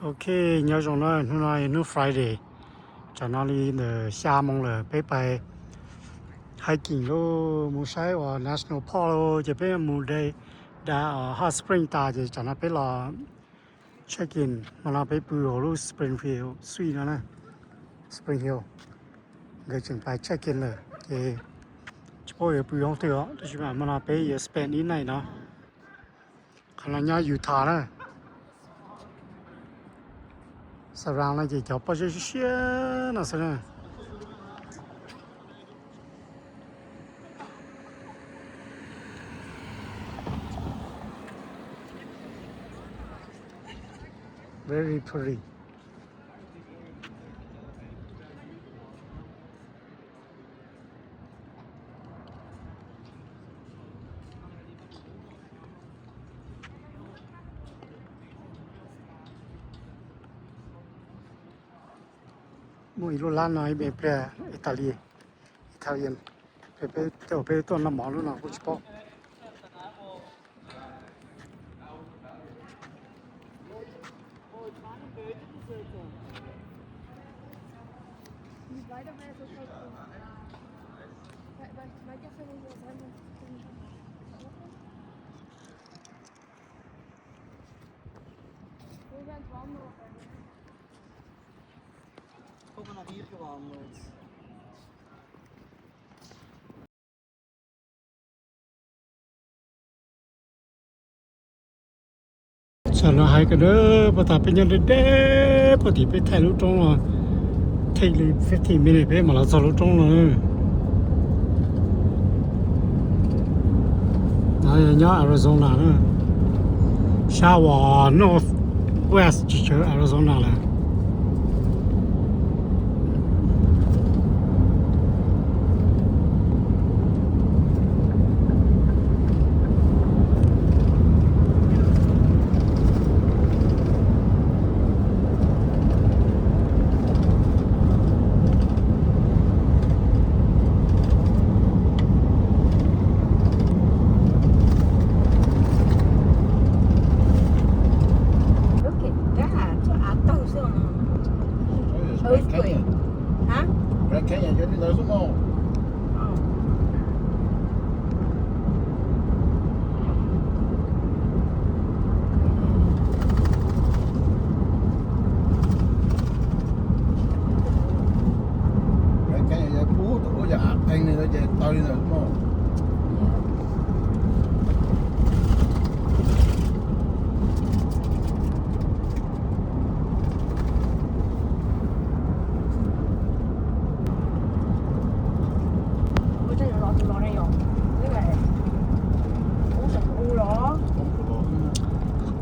Ok, nyob zoo na, hnub no yog hnub Friday, tsam no li ntawm xya moo lawm, peb pais hiking lub mus saib uas National Park lawm, ces peb mus de da Hot Spring tas ces tsam no peb los check in, hmo no peb pw hauv lub Spring Hill Suite no na, Spring Hill, nkawd tseem pais check in lawm ces tsis paub yuav pw hoob twg os, tab sis mas hmo no peb yuav spend ib night no. Qhov no nyob Utah na. Surround no ces cov pob zeb siab siab no xwb na. Very pretty. Muaj ib lub lab no ib me pliag Italy, Italian, peb, peb tuaj noj mov lub no kuj tsis paub. Tam no hais ko na, puag ta peb nyob deb deb puag tim, peb thaij lub roob no, take li fifteen minutes peb mam los txog lub roob no. No yog nyob Arizona na, sab uas north west tsis tsawg Arizona lawm. Look at that, cov av tawg xwb os. Earthquake. Hah?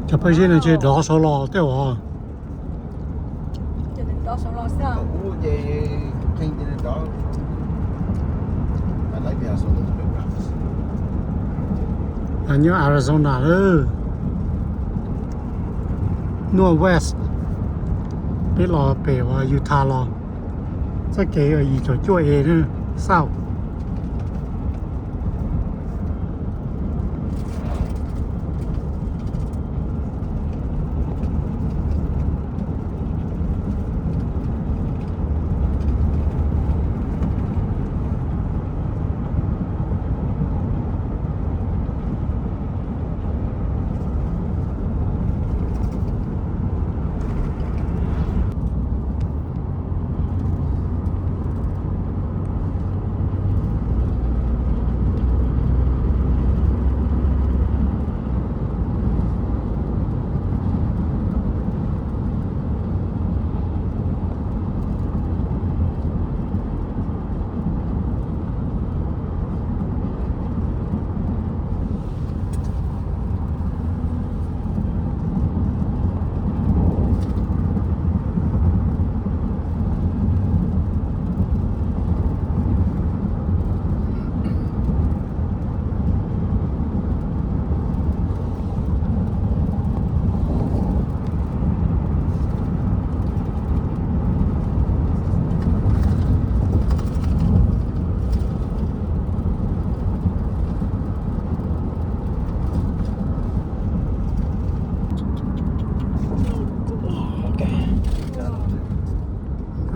Cov paj zeb no ces dov saud los tej uas. Nyob Arizona lawm, north west, peb los pem uas Utah los, txoj kev yim caum cuaj e south.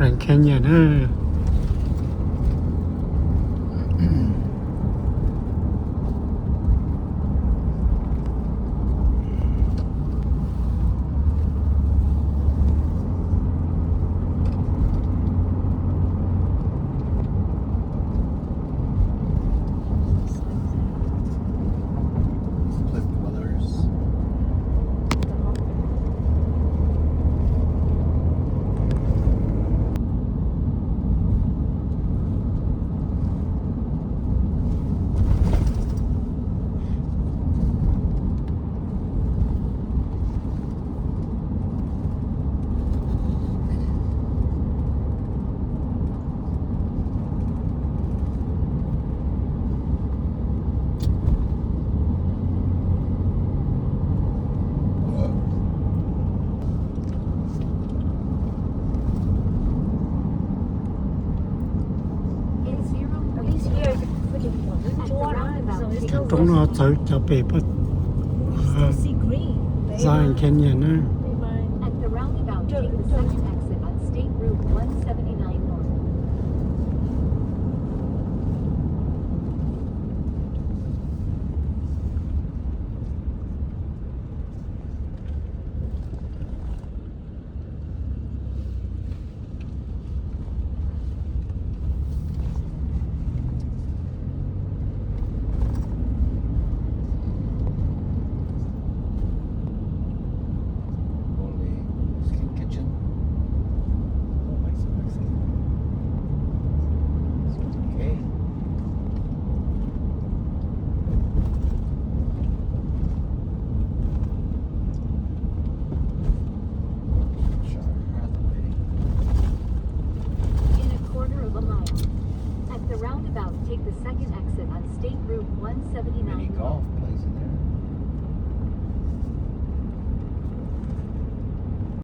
Grand Canyon na. Roob no txawv cov pem, Zion Canyon na. At the roundabout, take the second exit on State Route one seventy-nine North. Only Mexican kitchen. Oh, Mexican, Mexican. Okay. In a quarter of a mile. At the roundabout, take the second exit on State Route one seventy-nine. Mini golf.